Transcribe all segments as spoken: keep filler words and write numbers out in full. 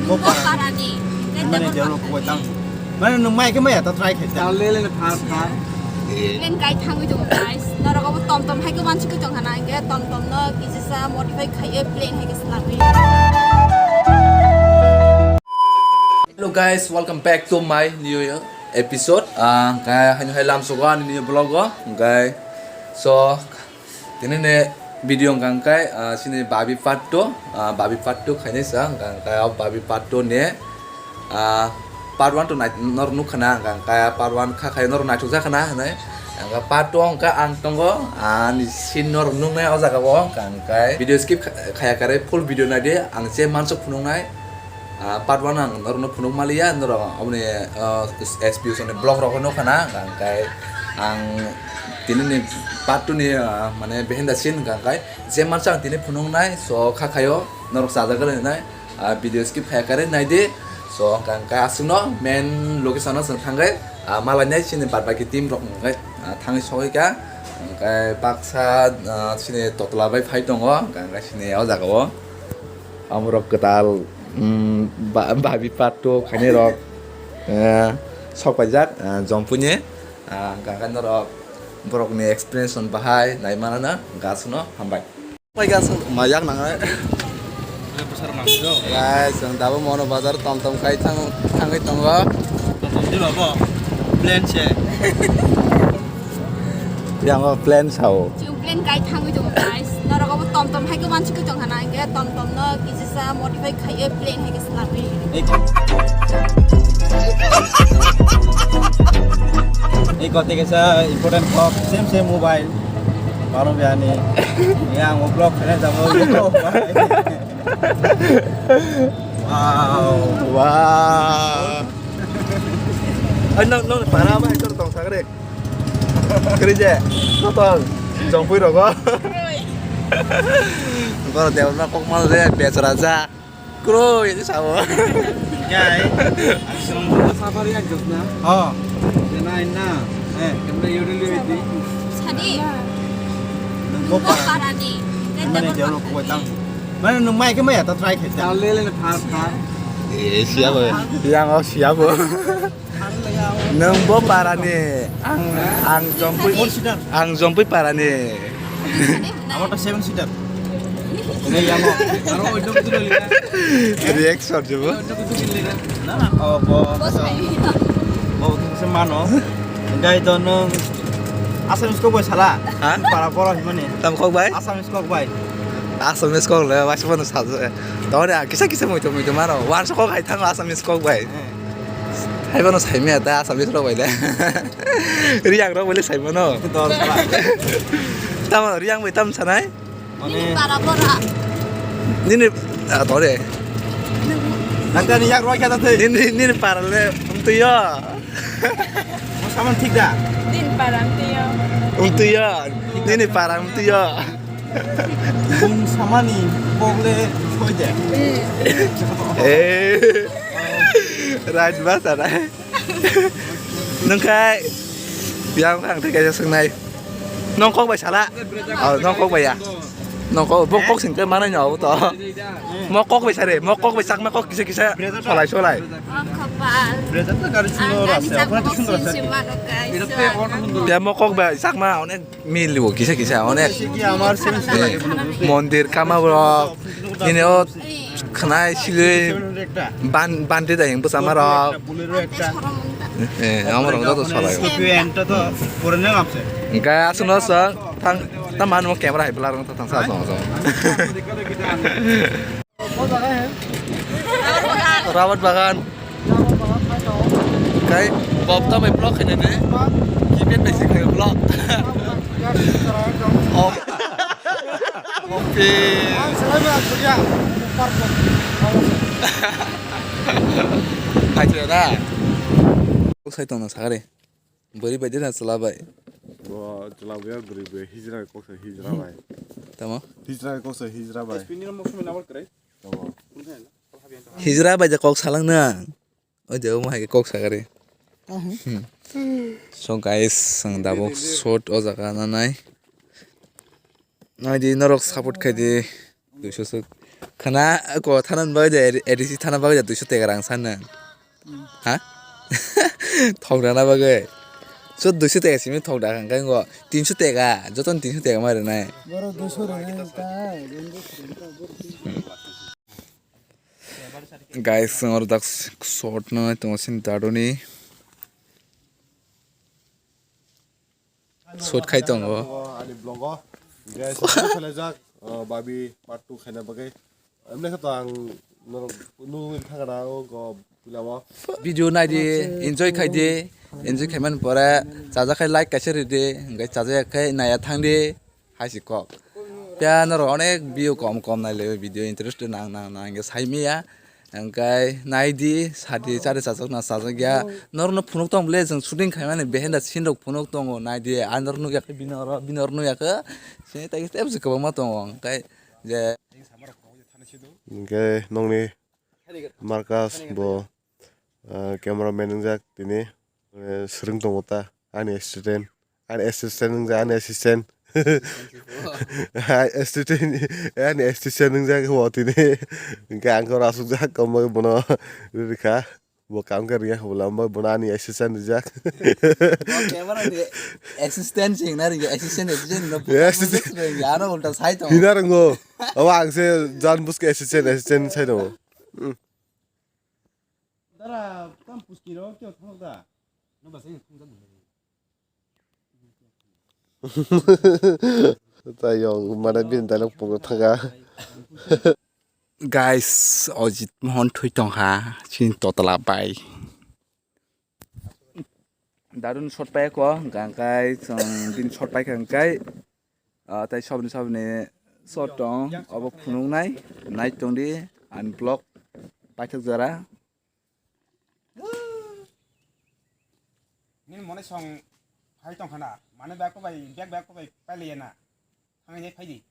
Bo parani. Mane jalo kubai tang. Mane nwng mai khe maya ta try khai ta. Lele ne phar phar. Plan kai thangwi tongo guys. Norok obo tom tom hai khe mansi khe tong khana hingke tom tom no kisa modify khai e plan hai khe slamwi. Hello guys, welcome back to my new episode. Ah, kai hai hai lam sogo ani new vlog o. Kai so Tini ni video hwnkha hwnkhe, ah, chini Babi part two, ah, Babi part two khainai sa, hwnkha hwnkhe o Babi part two ni, ah, part one to nai-, norok nukha na, hwnkha hwnkhe part one kha khai norok naithok jakha na hinwi. Hwnkha part two hwnkha ang tongo, ah, ani scene norok nuknai o jaga o, hwnkha hwnkhe video skip kha-, khaya karwi full video naidi, ang je mansuk phunuknai. Ah, part one ang norokno phunuk maliya, norok aboni, ah, S P O ni vlog rokno khana, hwnkha hwnkhe ang tini ni part two ni, ah, mane behind the scene hwnkha hwnkhe je mansa ang tini phunuknai, so kha khayo norok chajak nai, ah, video skip khaya karwi naidi, so hwnkha hwnkhe aswkno main location o chwng thangwi, ah, malainai chini bad baki team rok hwnkhe, ah, thangwi sogwi kha, hwnkhe baksa, ah, chini totla bai phai tongo, hwnkha hwnkhe chini o jaga o. Amorok kwtal, mm, ba-, Babi part two khainai rok, eh, sok paijak, eh, Jompui ni, ah, hwnkha hwnkhe norok borok ni explanation bahai nai mano na, hwnkha aswkno hambai. Pai gas ma yak nangnai. Guys, ang dabo Mono Bazar tom tom khai thang-, thangwi tongo. Tom tom di babo. Plan se. Yang o plan sao. Chwng plan kai thangwi tongo, guys. Norok obo tom tom hai khe mansi khe tong khana, hingke tom tom no kisa modify khai e plan hai khe slamwi. Ei kote kisa important kok, same same mobile. Baro biyani. Yang o block khaina jamo. Wow. Wow. Ay, no, no, para ba, ito tong sagre. Kri je, no tong, Jompui rogo. Boro Debbarma kok mal je, bechara ja. Kroi, ini sawo. Jai. Safari yang jogna. Oh. Jena ina. Eh, kena yuri liwiti. Sadi. Bo parani. Mane jalo kubai tang. Mane nwng mai khe maya ta try khai ta. Lele ne phar phar. Eh, siya bo. Yang o siya bo. Nwng bo parani. Ang, ang Jompui, ang Jompui parani. Amo ta seven seater. Ini yang o. Aro oito kutu lele. Reaction je bo. Oito kutu lele. Na, na. Oh, bo. Bo sai. Bo tu se mano. Gai to nwng Assamese kok bai sala. Ha? Para boro himani. Tam kok bai? Assamese kok bai. Assamese kok le, waisa bono sa. Tawari kisa kisa muitu muitu mano. Wansa kok hai thango Assamese kok bai. Eh. Hai bono saimaya ta Assamese rok bai le. Riyang rok bai le saimano. Dol sala. Tamo riyang bai tam sanai? Mane para bora. Nini, ah, tore. Nangkani yak roi kata thei. Nini, nini para le, umtuyo. Mo saman thik da? Din para umtuyo. Umtuyo. Nini para umtuyo. Bung samani bogle thoi de. Eh. Right ba sana. Nung khai. Yang khang thik kaisa swngnai. Nong kok bai sala? Oh, nong kok bai ya? Nong kok, bo kok sing ke mana nyaw to? Mo kok bai sare, mo kok bai sak ma kok kisa kisa solai solai. Oh, kapal. Brezza to gari sundo rasa, okhane to sundo rasa. Ya mo kok bai sak ma onek mil bo kisa kisa onek. Ki amar same same lage. Mondir kama bro. Ini o Khnai silwi ban-, bante da yang bwsa marok. Eh, amorok joto solai. Scorpio enta to purana lamse. Hingke aswkno sa thang, ta manu camera hai blur wng thang sa aswk aswk. Rabat bagan. Kai, Bob ta mai block khainai de. Keypad bai se khai block. Oh. Opi. Ang salai ma kuya. Park. Hai chaya da. Sai tong na sagare. Bari bai de na sala bai. Bo chwla bai bwrwi bai hijra kok sa hijra bai. Tamo? Hijra kok sa hijra bai. Spinning mo sumi na bol krai. Tamo? Hijra bai de kok salang na. O je omo hai khe kok sagari. Kahu. Hmm. So guys, ang dabok shot o jaga nanai. Naidi norok support khaidi. Duiso swk. Khana ko thana bagwi de, A D C thana bagwi de duiso teka rang san nang. Ha? Thok rana bagwi. So duiso teka simi thok da kang kang go. Tinso teka, joton tinso teka ma rwnai. Boro duiso rwnai ta, Guys, ang oro dak shot no tongo sini dadoni. Shot khai tongo. Ani vlog o. Guys, khelajak, uh, babi part two khaina bagwi. Emne khe to ang norok nugwi thangna o go pila o. Video nai di, enjoy khai di, enjoy khai man pore chaja khai like kaisa ri di, hingke chaja khai naiya thang di, hai si kok. Tei norok onek view kom kom nai le video interest nang nang nang hingke sai maya, hingke nai di, sa di, chari chajak na chajak ya, norok no phunuk tong bole chwng shooting khai mani behind the scene rok phunuk tongo nai di, ang norok nugya khe bini oro, bini oro nugya khe sini tai tei kwbangma tongo hingke je. Hingke nokni Marcus bo, ah, camera man wngjak tini, eh, swrwng tongo ta ani assistant, ani assistant wngjak ani assistant. Ai, assistant, ani assistant wngjak bo tini. Hingke ang khe oro asukjak, omo bono rwrwkha. Bo kaam khe rwya khe bo lamba bono ani assistant rijak. Bo camera ni assistant se hingna rwya, assistant, assistant no. Yes. Ano ulta sai tongo. Hina rwngo. Abo ang se jan buske assistant, assistant sai tongo. Hmm. Dara, tam puski ro kyo thong da. No ba sai thong da. Tayong mane bini dialog pungwi thanga. Guys, Ojit Mohon thwi tongkha chini totla bai. Darun shot pai ko, hwnkha hwnkhe chwng bini shot pai kha hwnkhe, ah, tei saboni saboni shot tong, obo phunuknai, nai tongdi, ani vlog paithak jora. Nini mone song phai tong khana, mane bag ko bai, bag bag ko bai pailaiya na. Thangwi nai phaidi.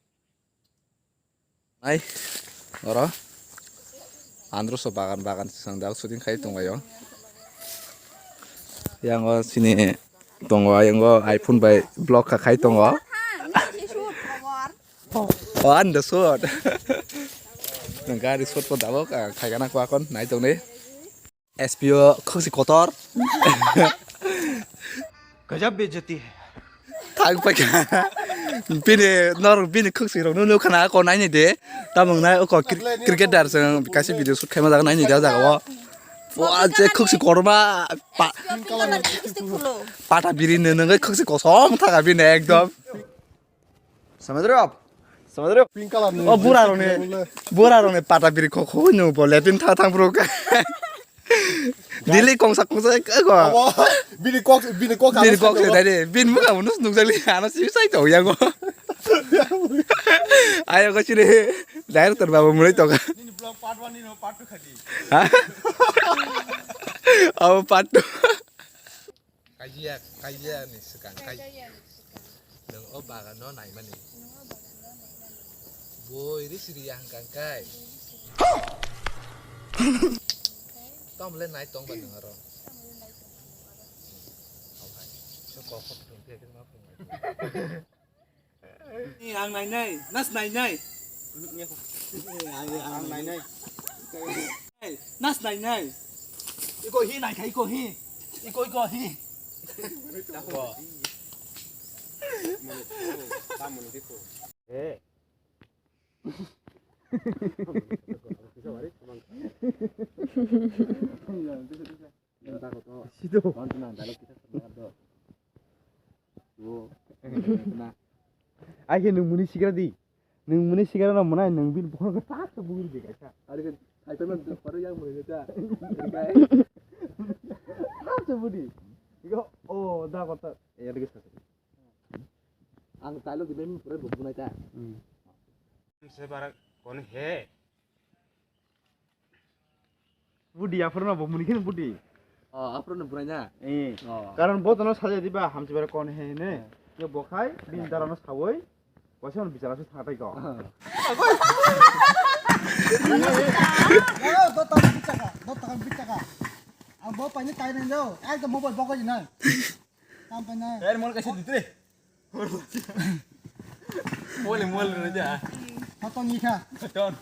Nai, oro. Andro so bagan, bagan swng dak shooting khai tong laio. Yang o sini tongo, yang o iPhone bai vlog kha khai tongo. O, ani da shot. Nang gari shot po dabo ka khai gana kwa kon nai tong ni. S P O khwksi kotor. Gajab bejati hai. Thang pai kha. Bini nor bini khwksi rok nunu khana ko nai ni de. Tamung nai ko kri-, cricketer se kasi video shoot khai ma jaga nai ni da jaga o. Wa je khwksi korma pa-, pata biri nunu khwksi kosom thaga bini ekdom. Samudra up. Samudra up. Pink color ni. O bura rok ni. Bura rok ni pata biri kok hoi no bo lepin tha thang bro ka. Dili kongsa kongsa ko. Abo, bini kok, bini kok. Bini kok se dai de. Bin muka munus nukjali ano si sai to yango. Ayo ko chire. Director babu mulai to ka. Nini vlog part one ni no part two khadi. Ha? Abo part two. Kaiya, kaiya ni swkang kai. Kaiya ni swkang. Nwng o bagan no naimani. Nwng o bagan no naimani. Boi ri siri ya hwnkang kai. Boi ri siri ya hwnkang kai. Tamo le nai tong ba nwng oro. Tamo le nai tong ba nwng oro. Hau hai. So kok kok thung khe khe ma phung. Ang nainai, nas nainai. Ang nainai. Nas nainai. Iko hi naikha, iko hi. Iko, iko hi. Eh. Sido. Ai khe nwng muni sigra di. Nwng muni sigra no mwnai nwng bini bokhorok tak tak bugri di kaisa. Ari khe thaipai man paro yang muni ta. Tak tak budi. Igo o da kota. Eh, ari khe sa. Ang tailo di ben pura bunai ta. Hmm. Se bara kon he. Budi, aphuru no bo muni kheno budi. Oh, aphuru no bunai na? Eh. Oh. Karon bo tono sajai diba, hamchi bara kon he hene. Eh. Yo bo khai, bin dara no sawoi, waisa no bichara se thatai ko. Ah. Oh, dota bichaka, dota bichaka. Ang bo paine tai nang jo, ekdom mobile bokoi nang. Tam paine. Yaar, mol kaise dite? Mole, mole, raja. Hoton ni kha. Hoton.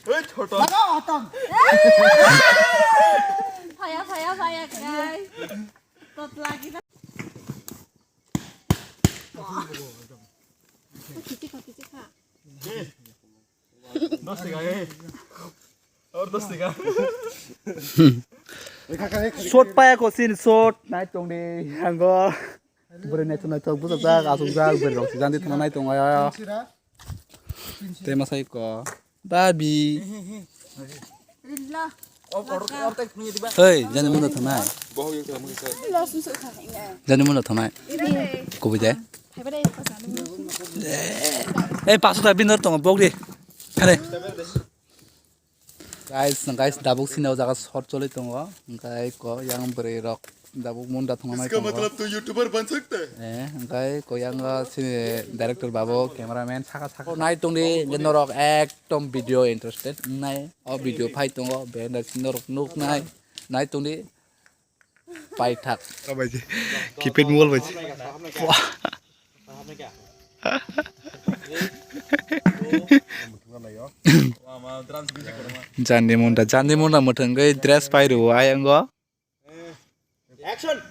Hei, hoton. Laga hoton. Phaya, phaya, phaya, kai. Tot lagi na. Kichi kha, kichi kha. Dos tiga, eh. Or dos tiga. Shot paya ko sin shot. Nai tong de, hango. Bwrwi naithok naithok bwsajak, achukjak, bwrwi rok sijak di thangna nai tongo. Tei masa eko. Babi. Hei, jani munda thangnai. Jani munda thangnai. Kubui de. Ei, paso ta bindor tongo, bok di. Hane. Guys, guys, dabuk sini o jaga shot choli tongo. Hingkai ko yang bwrwi rok dabuk munda thwngna nai tongo. Iska matlab tu YouTuber ban sakta hai? Eh, hingkai ko yang o sini director babo, cameraman saka saka nai tongdi, hingke norok ekdom video interested nai. O video phai tongo, benda sini norok nuk nai, nai tongdi. Paithak. Keypad mobile bai. Jandi munda, jandi munda mwthangwi dress pai rwo ayang go. Action.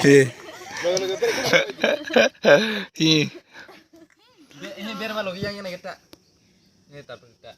He. He. Ini biar malu yang ini kita. Ini tapi kita.